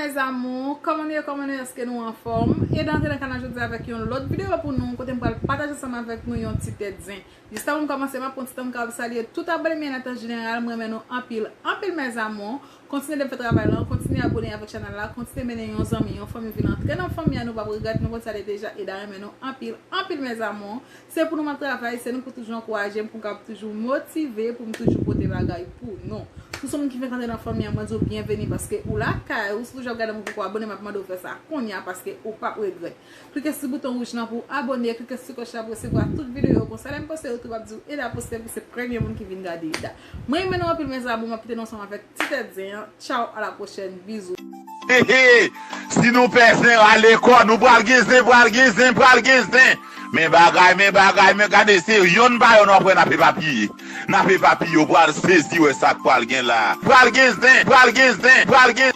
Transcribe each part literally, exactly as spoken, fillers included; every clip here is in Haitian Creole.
Mes amours, kòman nou ye, kòman nou ye, èske nou anfòm? E nou antre nan kanal jodi avèk yon lòt videyo pou nou, kote m pral pataje ansanm avèk nou yon ti tèt zen. Jis avan m kòmanse, m ap pran ti tan m kapab salye tout abòne m yo an tan jeneral, m renmen nou anpil, anpil mes amours. Kontinye de fè travay lan, kontinye abòne avèk chanèl la, kontinye mennen yon zanmi, yon fanmi vin antre nan fanmi an, nou p ap regrèt, nou konn sa li deja, e da renmen nou anpil, anpil mes amours. Se pou nou m ap travay, se nou pou toujou ankouraje m, pou m kapab toujou motive, pou m toujou pote bagay pou nou. Si w se yon moun ki fenk antre nan fanmi an, mwen di w byenveni paske ou lakay ou, si w toujou ap gade m ou poko abòne, m ap mande w fè sa kounye a paske ou p ap regrèt. Klike sou bouton wouj lan pou w abòne, klike sou klòch la pou w resevwa tout videyo yo konsa lè m poste yo tou, m ap di w Eda poste pou se premye moun ki vin gade Eda. Mwen renmen nou anpil mes amours, m ap kite nou ansanm avèk ti tèt zen an. Tchaw, a la pwochèn, bizou. Hehe, si nou pè zen rale kò, nou pral gen zen, pral gen zen, pral gen zen. Men bagay, men bagay, men gade se yonn pa yonn w ap wè n ap epapiye. N ap epapiye, w pral sezi wè sa k pral gen la. Pral gen zen, pral gen zen, pral gen.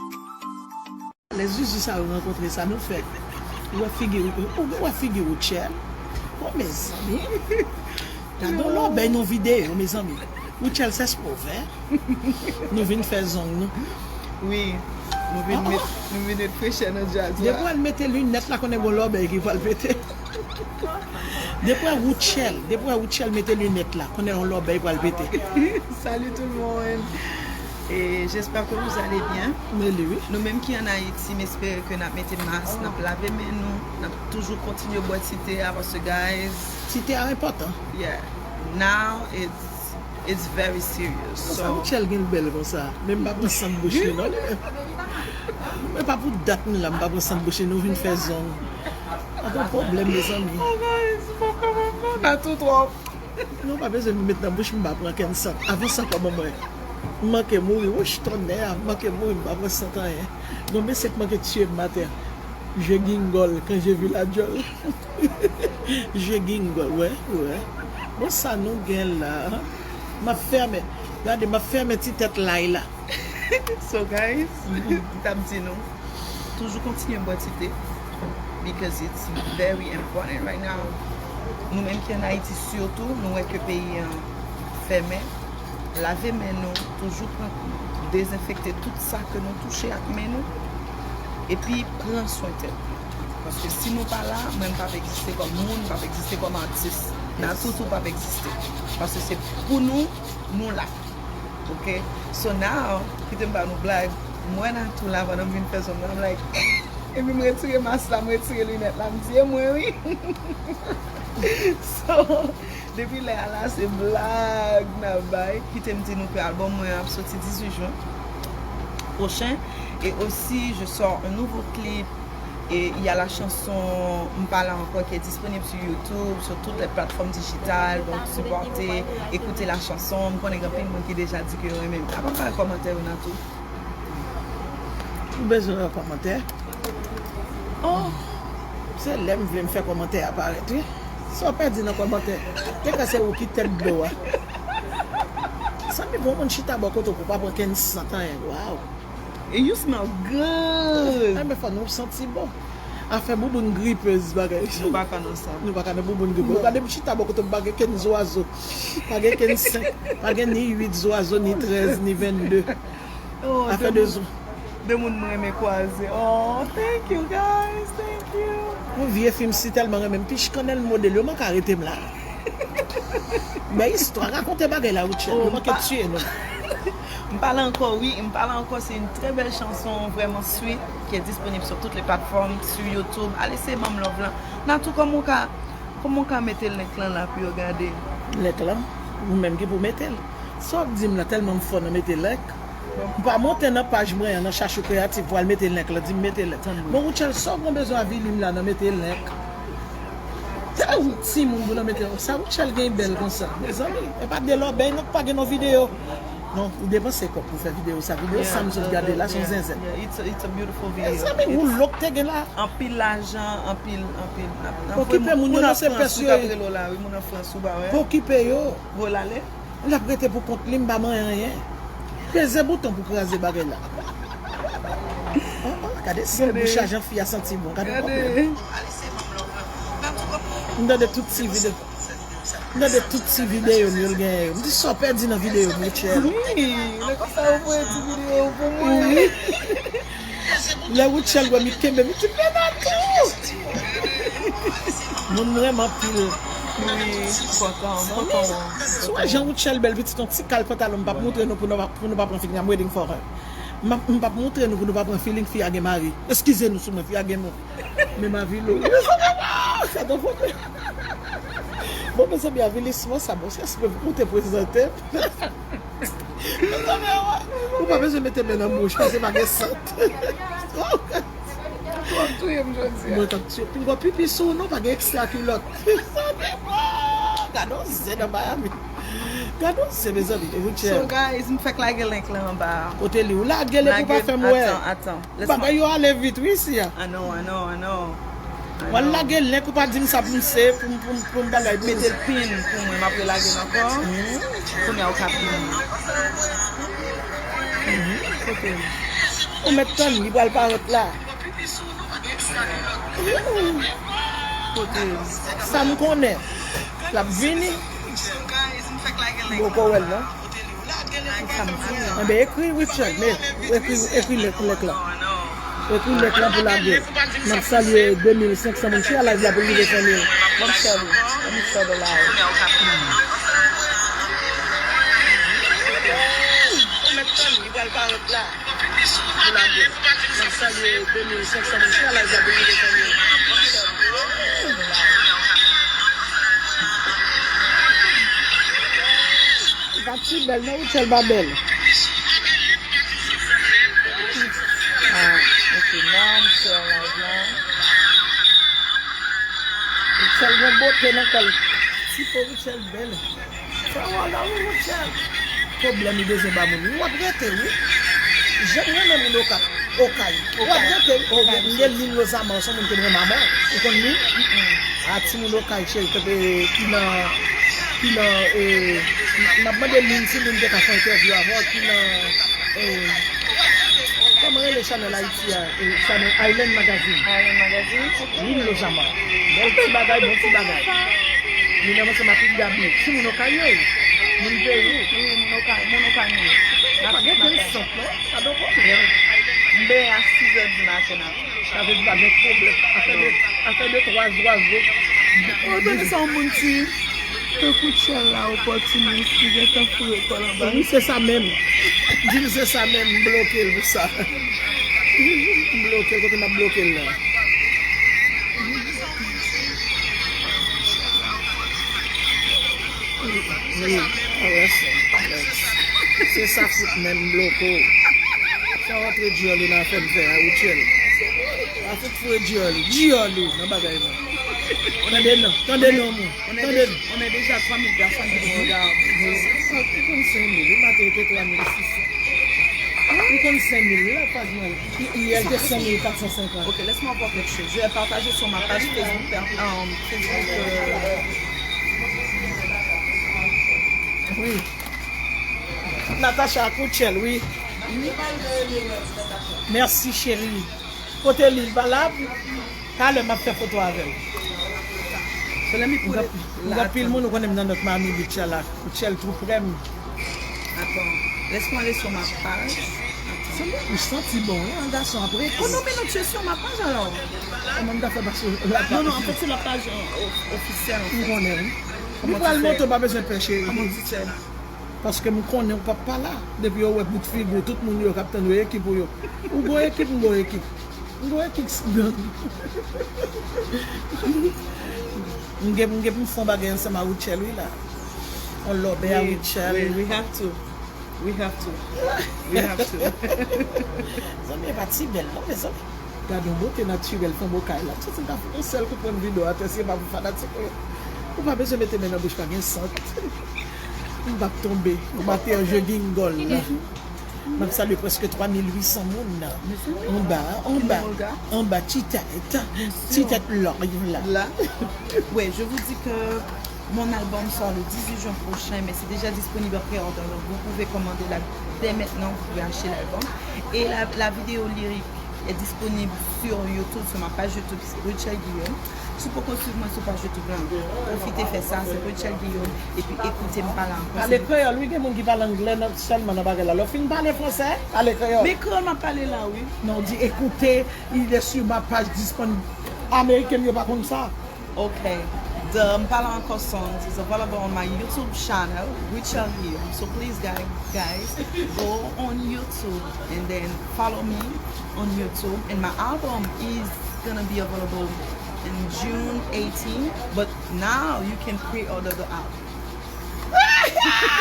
Lè zuzu sa yo rankontre sa nou fè. Ou wè figi, ou wè figi Rutshelle? Bon mezanmi. Gade yon lòbèy nan videyo mezanmi. Rutshelle sèspove. Nou vin fè zong nou. Wi, nou vin met, nou vin met frechè nan djaz la. Depi w al mete linèt la konnen gon lòbèy ki pral pete. Depi w wè Rutshelle, depi w wè Rutshelle mete linèt la konnen yon lòbèy pral pete. Salut tout le monde. Et j'espère que vous allez bien. Men li wi. Nou menm ki ann Ayiti, m espere ke n ap mete mas, n ap lave men nou, n ap toujou kontinye bwè ti te a paske guys. Ti te a enpòtan. Yeah. Now it's it's very serious. Konsa Rutshelle gen l bèl konsa. Men m pa pran sant bouch li non li menm. Men pa pou dat m la m pa pran sant bouch li nou vin fè zong. Pa gen pwoblèm mezanmi. Oh guys, m pa kapab non, n a tou twòp. Non pa bezwen met nan bouch m pa pran kenn sant. Avanse ankò ban mwen. M manke mouri wouch tonnè a, m manke mouri m pa pran sant anyen. Gon mesye k manke tiye m atè. Je gingòl kan je vi la djòl. Je gingòl, wè, wè. Bon sa nou gen la. M ap fèmen. Gade m ap fèmen ti tèt lay la. So guys, m t ap di nou. Toujou kontinye bwè ti te because it's very important right now. Nou menm ki ann Ayiti sitou, nou wè ke peyi an fèmen. Lave men nou, toujou pran dezenfekte tout sa ke nou touche ak men nou. Epi pran swen tèt nou. Paske si nou pa la, mwen m p ap egziste kòm moun, m p ap egziste kòm atis. Natou tou p ap egziste. Paske se pou nou, nou la. Ok? So now, kite m ba nou blag. M wè Natou la pandan m vin fè zong nan, m like, epi m retire mas la, m retire linèt la, m di e mwen wi. So, depi lè a la, se blag n ap bay. Kite m di nou ke album mwen an ap soti dizuit jen pwochen. Et aussi, je sors un nouveau clip. Et il y a la chanson M pa la ankò qui est disponible sur YouTube, sur toutes les plateformes digitales. Donc, supportez, écoutez la chanson. M konnen gen anpil moun ki deja di ke yo renmen l. Apa m pa wè kòmantè yo nan tou. Ou bezwen wè kòmantè? Oh! Se lè m vle m fè kòmantè a parèt wi. Sa w pèdi nan kòmantè? Te kwè se ou ki tèt dlo a. Sanble pou yon moun chita bò kote w pou w pa pran kenn sant anyen. Waw! And you smell good. Enben fò nou santi bon. Afè bouboun gripez bagay. Nou pa ka nan sa. Nou pa ka nan bouboun gripez. Ou gade m chita bò kote m pa gen kenn zwazo. Pa gen kenn senk. Pa gen ni uit zwazo, ni trèz, ni vennde. Afè de zo. De moun m renmen kwaze. Oh, thank you guys. Thank you. Yon vye fi m si tèlman renmen m. Pi chkannèl modèl yo manke arete m la. Men istwa, rakonte bagay la Rutshelle, nou manke tiye nou. M pale ankò wi, m pale ankò se une très belle chanson, vraiment sweet, qui est disponible sur toutes les plateformes, sur YouTube. Al eseye ban m love lan. Natou kòman w ka, kòman w ka mete link lan la pou yo gade? Link lan? Ou menm ki pou mete l. Sa w ap di m la tèlman m fò nan mete link. M pa monte nan paj mwen an nan Chachou Kreyatif pou al mete link lan, di m mete link. Bon Rutshelle sa w gen bezwen avili m la nan mete link. Sa yon timoun pou nan mete link. Sa Rutshelle gen bèl konsa. Mezanmi, e pa de lòbèy non k pa gen nan videyo. Non, ou depanse kòb pou fè videyo sa. Videyo sa m sot gade la se yon zenzenn. Mezanmi, ou lòk te gen la. Anpil lajan, anpil, anpil. Okipe moun yo non se pès yo ye. Moun an Frans ou pa wè. Okipe yo. Vo l ale. L ap rete pou kont li, m pa manyen anyen. Peze bouton pou kraze bagay la. Oh, oh, gade san bouch a jan fi a santi bon, gade pwoblèm. M tande tout ti videyo. M tande tout ti videyo m yo l genyen yo. M di sa w pèdi nan videyo m, Rutshelle. Wi, nan konsa ou voye ti videyo pou mwen. Wi. Lè Rutshelle wè m, li kenbe m, li di, "Mena tou!" Moun m renmen anpil. Wi, m kontan, m kontan. Si w wè jan Rutshelle bèl, pitit, yon ti kal pantalon, m p ap montre nou pou nou pa, pou nou pa pran feeling. I'm waiting for her. M ap, m p ap montre nou pou nou pa pran feeling, fi a gen mari. Eskize nou sou mwen, fi a gen nou. Men ma vi lo. Sa t on foto. Bon, mezanmi, avilisman sa, bon, se pou te prezante. Ou pa bezwen mete men nan bouch, paske pa gen sant. Ou ap touye m jodi a. Mwen t ap touye. Pinga pipi sou ou non, pa gen ekstra kilòt. Gade yon zen nan Miami. Gade yon zen, mezanmi. Rutshelle. So, guys, m fèk lage link la anba. Kote li? Ou lage l epi ou pa fè m wè. Atan, atan. Bagay yo ale vit, wi, isi a. I know, I know, I know. W al lage link, ou pa di m sa pou m se, pou m, pou m, pou m bagay, pou m mete l pin pou mwen, m ap relage l ankò. Kounye a ou ka pin. Kote l? Ou mèt tann, li pral parèt la. Kote l? Sa m konnen. L ap vini. M poko wè l, non. Enben, ekri Rutshelle, men ekri, ekri link, link lan. Ekri link lan pou lage. M ap salye de mil senk san moun. Share live la pou l rive san mil. Bon, m share li. Bon, m share the live. Pou lage. M ap salye de mil senk san moun. Share live la pou l rive san mil. Li pa ti bèl, non, Rutshelle pa bèl. Ah, ok, now m share live la. Rutshelle gen bote nan kò l. Ti po Rutshelle bèl. Sa w la wi, Rutshelle. Pwoblèm li bezwen ba moun. Wi, w ap rete, wi. Jan m renmen moun Okap, Okay. W ap rete, wi. Oh, m gen Lynn Lozama, se yon moun ke m renmen amò. Ou konn Lynn? A, timoun Okay, cheri, kote ki nan, ki nan, eh, m ap mande Lynn si Lynn te ka fè entèvyou avè w, ki nan, eh, kòman rele chanèl Ayiti a? Eh, chanèl Island Magazine. Island Magazine, ok. Lynn Lozama. Bèl ti bagay, bon ti bagay. Li menm ansanm ak Gaby. Timoun Okay yo. Moun peyi. Wi, moun Okay, moun Okay nou ye. Pa gen pil sant, non? Pa gen pwoblèm. M benyen a sis è di maten an. Sa vle di pa gen pwoblèm. Afè de, afè de twa zwazo. Ou tande sa yon moun di? Tankou Tchèl la opòtinis, li gentan foure kò l anba. Wi, se sa menm. Di m se sa menm, m bloke l pou sa. M bloke l, kote m ap bloke l la? Wi, wi. Se sa fout menm, m bloke w. Sa w antre Djòli nan afè m fè a, Rutshelle. Pa fout foure Djòli, Djòli nan bagay mwen. Tande non, tande non, moun. Tande non. On est déjà trois mille personnes qui nous regardent. Ou konn senk mil, wi, maten yo te twa mil sis san. Ou konn senk mil, la paj mwen. Yè te senk mil kat san senkant. Ok, laisse-moi voir quelque chose. Je vais partager sur ma page Facebook, euh, Facebook, euh, wi. Natacha ak Rutshelle, wi. Mèsi, cheri. Kote li? Li pa la? Talè m ap fè foto avè l. M gen anpil moun, ou konnen m nan nòt Miami Beach la. Rutshelle tou prè m. Attends, laisse-moi aller sur ma page. Attends. Se mwen, ou santi bon, wi, an gason apre. Oh non, mais non, tu es sur ma page alors. Kòman m ta fè pase la paj? Non, non, en fait, c'est la page, euh, of-, officielle, en fait. M konnen, wi. Nou pral monte, w pa bezwen pè, cheri. Comment tu sais? Paske m konnen w p ap pa la. Depi yo wè bout figi w, tout moun yo k ap tann yo, ekip ou yo. Ou gon ekip, m gon ekip. M gon ekip gang. M gen, m gen pou m fè yon bagay ansanm a Rutshelle, wi, la. On lòbè a Rutshelle. We, we have to. We have to. We have to. Zanmi, e pa ti bèl, non, mezanmi. Gade yon bote natirèl fanm Okay la. M santi m ta fout yon sèl kout pran videyo atè si e pa pou fanatik ou yo. Ou pa bezwen mete men nan bouch, pa gen sant. M p ap tonbe. Ou mate an je gingòl la. M ap salye prèske twa mil uit san moun nan. Anba, anba, anba, ti tèt, ti tèt live la. Là. Ouais, je vous dis que mon album sort le dix-huit juin prochain, mais c'est déjà disponible en pré-order, donc vous pouvez commander là dès maintenant, vous pouvez acheter l'album. Et la, la vidéo lyrique, est disponible sur YouTube, sur ma page YouTube, c'est Rutshelle Guillaume. Si w poko swiv mwen sou paj YouTube la, pwofite fè sa, se Rutshelle Guillaume, epi ekoute m pale ankò. Pale kreyòl, wi, gen moun ki pale anglè nan, sèlman nan bagay la. Lè w fin pale fransè, pale kreyòl. Men kreyòl m ap pale la, wi. Non, di écoutez, il est sur ma page disponible. Ameriken yo pa konn sa. Okay. The Mpala Encore songs is available on my YouTube channel, Rutshelle Guillaume. So please, guys, guys, go on YouTube and then follow me on YouTube. And my album is gonna be available in June eighteen, but now you can pre-order the album.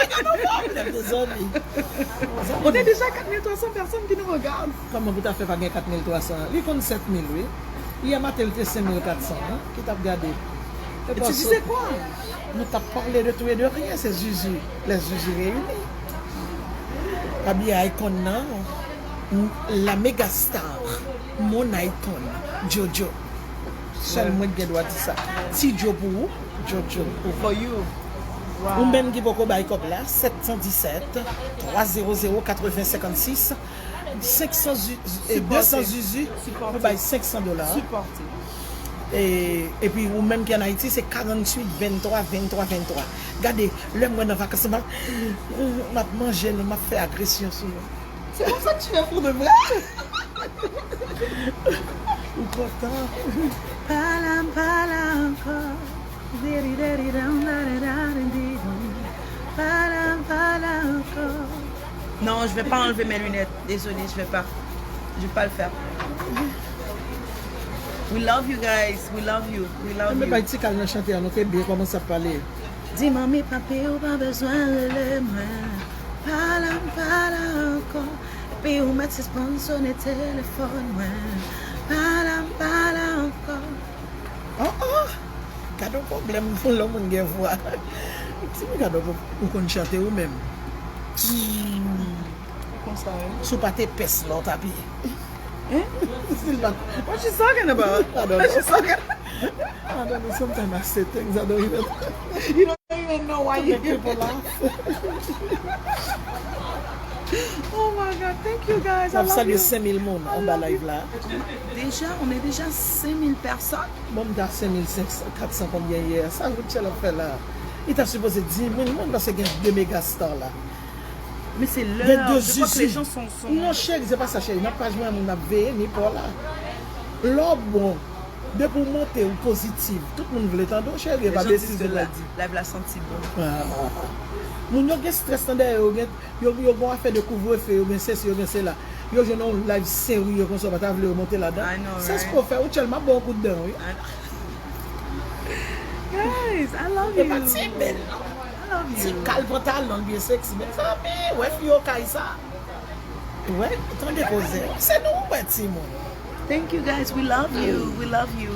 Gen yon pwoblèm, mezanmi. Ou gen deja kat mil twa san pèsòn ki nou regade. Kòman pou ta fè pa gen kat mil twa san? Li konn sèt mil, wi. Yè maten, li te senk mil kat san, wi, ki t ap gade. E tu disais quoi? Nou t ap pale de tout et de rien, se Zuzu, les Zuzu réunis. Pa bliye Icon nan, la méga star, mon Icon, Jojo. Sèl mwen ki gen dwa di sa. Ti Djo pou ou, Jojo pou ou. For you. Ou menm ki poko bay kòb la, sèt san disèt, twa zewo zewo, katreven senkannsis, senk san zu-, e, de san Zuzu, nou bay senk san dola. Sipòte. E, epi ou menm ki ann Ayiti, se karanntuit venntwa venntwa venntwa. Gade, lè mwen nan vakans, m ap, m ap manje nou, m ap fè agresyon sou nou. C'est comme ça que tu es pour de vrai? Ou kontan? Pala, pala ankò. Diri, diri, dam, dara, dara, di, dum. Pala, pala ankò. Non, je vais pas enlever mes lunettes. Désolée, je vais pas. Je vais pas le faire. We love you guys. We love you. We love you. Enben bay ti kal nan chante a, nou te byen kòmanse ap pale. Di manmi, papi, ou pa bezwen rele mwen. Pala, pala ankò. Epi ou mèt sispann sone telefòn mwen. Pala, pala ankò. Oh, oh! Gade yon pwoblèm pou lè moun gen vwa. Ti moun gade yon pwob-, ou konn chante ou menm. Konsa, wi. Si w pa te pès la, w t ap ye. Hein? What she's talking about? I don't know. What she's talking I don't know. Sometimes I say things I don't even. You don't even know why you people laugh. Oh my God, thank you guys. I love you. N ap salye senk mil moun anba live la. Déjà, on est déjà cinq mille personnes. Bon, m ta senk mil senk san, kat san konbyen yè. Sa Rutshelle ap fè la? Li ta sipoze dis mil moun paske gen de méga star la. Mais c'est l'heure. Je crois que les gens sont, sont... Non, cheri, se pa sa, cheri. Nan paj mwen, moun ap veye, ni pa w la. Lè w bon, depi w monte, ou pozitif. Tout moun vle tande w, cheri, e pa betiz ou pral di. Live la santi bon. Ah. Moun yo gen strès nan dèyè yo, gen, yo, yo gen afè de kouvrefe, yo gen sesi, yo gen sela. Yo jwenn yon live serye konsa, yo pa ta vle yo monte ladan. I know, right? Sa se pou w fè, ou tchèl, m ap ba w yon kout dan, wi. I know. Guys, I love you. E pa ti bèl, non. I love you. Ti kal pantalon l byen seksi. Mezanmi, wè fi yo kay sa. Wè, tande koze. Se nou ou wè timoun. Thank you guys, we love you, we love you.